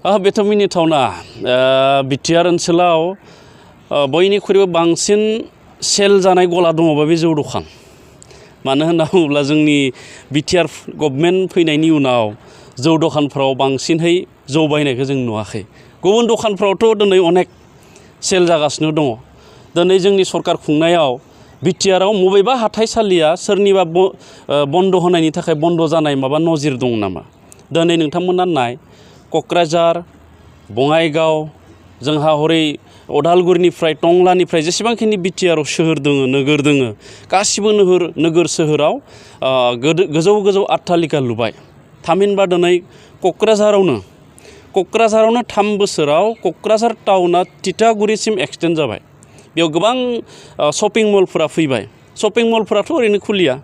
बेथ' मिनिथावना बिटिआर ओनसोलाव बयनिख्रुइबो बांसिन सेल जानाय गला दङबा बे जौ दखान मानो होनना बुङोब्ला जोंनि बिटिआर गभर्नमेन्ट फैनायनि उनाव जौ दखानफ्राव बांसिनहै जौ बायनायखौ जों नुवाखै गुबुन दखानफ्रावथ' दिनै अनेक सेल जागासिनो दङ दिनै जोंनि सरकार खुंनायाव बिटिआराव बबेबा हाथाइसालिया सोरनिबा बन्द होनायनि थाखाय बन्द जानाय माबा नजिर दं नामा दिनै नोंथांमोना नाय क'क्राझार बङाइगाव जोंहा हरै अदालगुरिनिफ्राय टंलानिफ्राय जेसेबांखिनि बिटिआर सोहोर दङ नोगोर दङ गासिबो नोगोर सोहोराव गोजौ गोजौ अट्टालिका लुबाय थामहिनबा दिनै क'क्राझारावनो 3 बोसोराव क'क्राझार टाउना तितागुरिसिम एक्सटेन्ड जाबाय बेयाव गोबां शपिं मलफोरा फैबाय शपिं मलफोराथ' ओरैनो खुलिया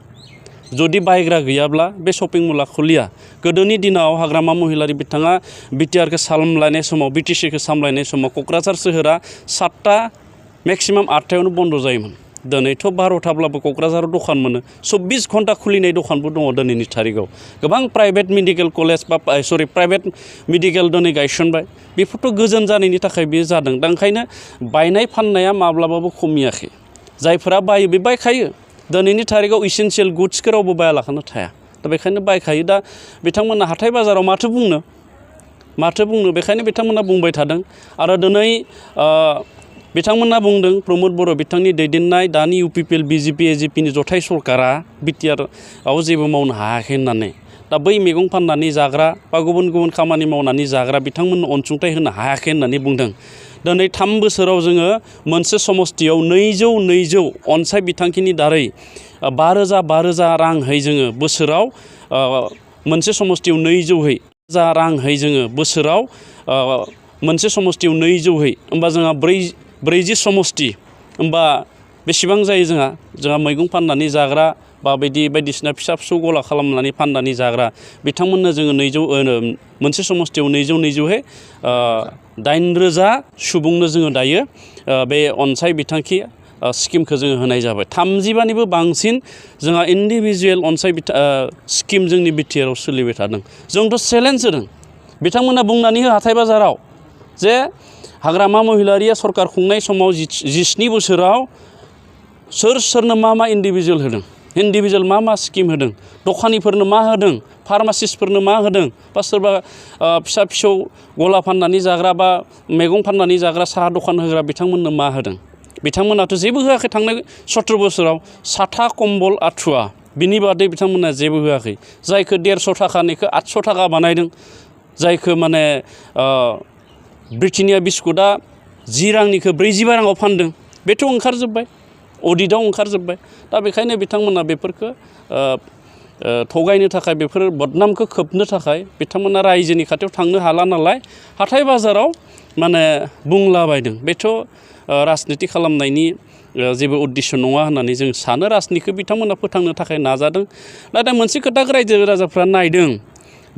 जुदि बायग्रा गैयाब्ला बे शपिं मला खुलिया गोदोनि दिनाव हाग्रामा महिलारि बिथाङा बिटिआरखौ सामलायनाय समाव बिटिसिखौ सामलायनाय समाव क'क्राझार सोहोरा 7टा मेक्सिमाम 8टायावनो बन्द जायोमोन दिनैथ' 12टाब्लाबो क'क्राझाराव दखान मोनो 24 घन्टा खुलिनाय दखानबो दङ दिनैनि थारिखआव गोबां प्राइभेट मेडिकेल कलेज बा प्राइभेट मेडिकेल दिनै गायसनबाय बेफोरथ' गोजोन जानायनि थाखाय बे जादों दा ओंखायनो बायनाय फाननाया माब्लाबाबो खमियाखै जायफोरा बायो बे बायखायो दिनैनि थारिखआव इसेन्सियेल गुड्सखौ रावबो बायालाखानो थाया दा बेखायनो बायखायो दा बिथांमोना हाथाय बाजाराव माथो बुंनो बेखायनो बिथांमोना बुंबाय थादों आरो दिनै बिथांमोना बुंदों प्रमद बर' बिथांनि दैदेननाय दानि UPPL BJP AJPनि जथाय सरकारा बिटिआरआव जेबो मावनो हायाखै होननानै दा बै मैगं फाननानै जाग्रा बा गुबुन गुबुन खामानि मावनानै जाग्रा बिथांमोननो अनसुंथाइ होनो हायाखै होननानै बुंदों दिनै 3 बोसोराव जोङो मोनसे समस्थियाव 200 अनसाय बिथांखिनि दारै 5,000 रांहै जोङो बोसोराव मोनसे समस्थियाव 200 रांहै जोङो बोसोराव मोनसे समस्थियाव 200 होमबा जोंहा 40 समस्ति होमबा बेसेबां जायो जोंहा मैगं फाननानै जाग्रा बा बायदिसिना फिसा फिसौ गला खालामनानै फाननानै जाग्रा बिथांमोननो जोङो 200 मोनसे समस्थियाव 200 8,000 सुबुंनो जोङो दायो बे अनसाय बिथांखि स्किमखौ जोङो होनाय जाबाय 35निबो बांसिन जोंहा इन्डिभिजुवेल अनसाय स्किम जोंनि बिटिआराव सोलिबाय थादों जोंथ' चेलेन्ज होदों बिथांमोना बुंनानै हो हाथाय बाजाराव जे हाग्रामा महिलारिया सरकार खुंनाय समाव 17 बोसोराव सोरनो मा इन्डिभिजुवेल होदों इन्डिभिजुवेल मा स्किम होदों दखानिफोरनो मा होदों फार्मासिस्टफोरनो मा होदों बा सोरबा फिसा फिसौ गला फाननानै जाग्रा बा मैगं फाननानै जाग्रा साहा दखान होग्रा बिथांमोननो मा होदों बिथांमोनाथ' जेबो होआखै थांनाय 17 बोसोराव साथा कम्बल आठुवा बिनि बादै बिथांमोना जेबो होआखै जायखौ 150 थाखानिखौ 800 थाखा बानायदों जायखौ माने ब्रिटेनिया बिस्कुटआ 10 रांनिखौ 45 राङाव फानदों बेथ' ओंखारजोब्बाय अडिटआव ओंखारजोब्बाय दा बेखायनो बिथांमोना बेफोरखौ थगायनो थाखाय बेफोर बदनामखौ खोबनो थाखाय बिथांमोना रायजोनि खाथियाव थांनो हाला नालाय हाथाय बाजाराव माने बुंलाबायदों बेथ' राजनिति खालामनायनि जेबो उद्देश्य नङा होननानै जों सानो राजनितिखौ बिथांमोना फोथांनो थाखाय नाजादों नाथाय मोनसे खोथा रायजो राजाफ्रा नायदों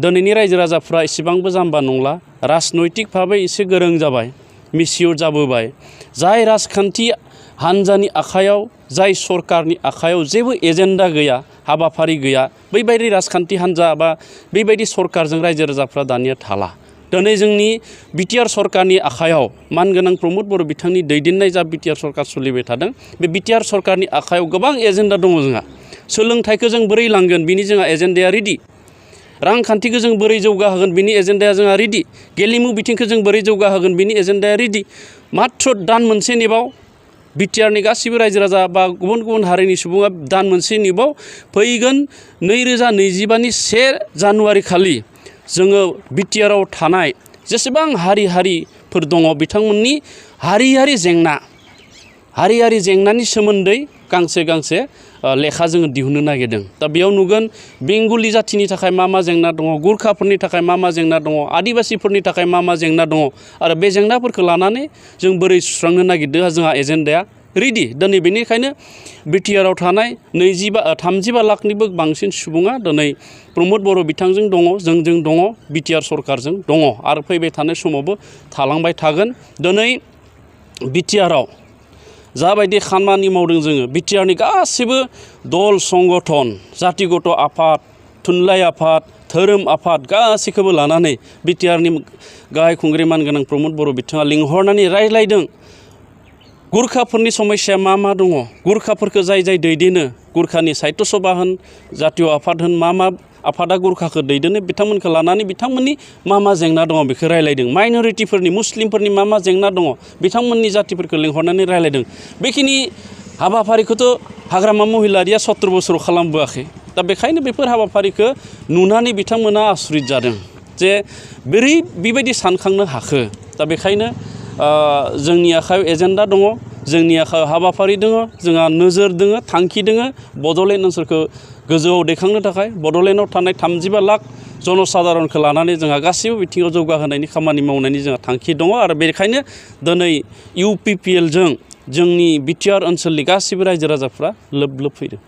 दिनैनि रायजो राजाफ्रा एसेबांबो जाम्बा नंला राजनैतिक भाबै एसे गोरों जाबाय मिसियर जाबोबाय जाय राजखान्थि हानजानि आखायाव जाय सरकारनि आखायाव जेबो एजेन्डा गैया हाबाफारि गैया बैबायदि राजखान्थि हानजा बा बेबायदि सरकारजों रायजो राजाफ्रा दानिया थाला दिनै जोंनि बिटिआर सरकारनि आखायाव मानगोनां प्रमद बर' बिथांनि दैदेननाय जा बिटिआर सरकार सोलिबाय थादों बे बिटिआर सरकारनि आखायाव गोबां एजेन्डा दङ जोंहा सोलोंथाइखौ जों बोरै लांगोन बिनि जोंहा एजेन्डाया रेडि रांखान्थिखौ जों बोरै जौगाहोगोन बिनि एजेन्डाया जोंहा रेडि गेलेमु बिथिंखौ जों बोरै जौगाहोगोन बिनि एजेन्डाया रेडि मात्र दान मोनसे नेबाव बिटिआरनि गासिबो रायजो राजा बा गुबुन गुबुन हारिनि सुबुङा दान मोनसे नेबाव फैगोन 2025नि 1 जानुवारि खालि जोङो बिटिआराव थानाय जेसेबां हारिफोर दङ बिथांमोननि हारियारि जेंनानि सोमोन्दै गांसे लेखा जोङो दिहुननो नागिरदों दा बेयाव नुगोन बेंगलि जाथिनि थाखाय मा जेंना दङ गुरखाफोरनि थाखाय मा जेंना दङ आदिबासिफोरनि थाखाय मा जेंना दङ आरो बे जेंनाफोरखौ लानानै जों बोरै सुस्रांनो नागिरदों जोंहा एजेन्डाया रेडि दिनै बेनिखायनो बिटिआराव थानाय 35 लाखनिबो बांसिन सुबुङा दिनै प्रमद बर' बिथांजों दङ जोंजों दङ बिटिआर सरकारजों दङ आरो फैबाय थानाय समावबो थालांबाय थागोन दिनै बिटिआराव जाबायदि खामानि मावदों जोङो बिटिआरनि गासिबो दल संगठन जातिगत आफाद थुनलाइ आफाद धोरोम आफाद गासैखौबो लानानै बिटिआरनि गाहाय खुंगिरि मानगोनां प्रमद बर' बिथाङा लिंहरनानै रायज्लायदों गुरखाफोरनि समस्या मा दङ गुरखाफोरखौ जाय दैदेनो गुरखानि साहित्य सभा होन जातीय आफाद होन मा आफादा गुरखाखौ दैदेनो बिथांमोनखौ लानानै बिथांमोननि मा जेंना दङ बेखौ रायज्लायदों माइनरिटिफोरनि मुस्लिमफोरनि मा जेंना दङ बिथांमोननि जातिफोरखौ लिंहरनानै रायज्लायदों बेखिनि हाबाफारिखौथ' हाग्रामा महिलारिया 17 बोसोराव खालामबोआखै दा बेखायनो बेफोर हाबाफारिखौ नुनानै बिथांमोना आसरित जादों जे बोरै बेबायदि सानखांनो हाखो दा बेखायनो जोंनि आखायाव एजेन्डा दङ जोंनि आखायाव हाबाफारि दङ जोंहा नोजोर दङ थांखि दङ बड'लेण्ड ओनसोलखौ गोजौआव दैखांनो थाखाय बड'लेण्डआव थानाय 35 लाख जनसाधारनखौ लानानै जोंहा गासैबो बिथिङाव जौगाहोनायनि खामानि मावनायनि जोंहा थांखि दङ आरो बेनिखायनो दिनै UPPL जों जोंनि बिटिआर ओनसोलनि गासैबो रायजो राजाफ्रा लोब फैदों।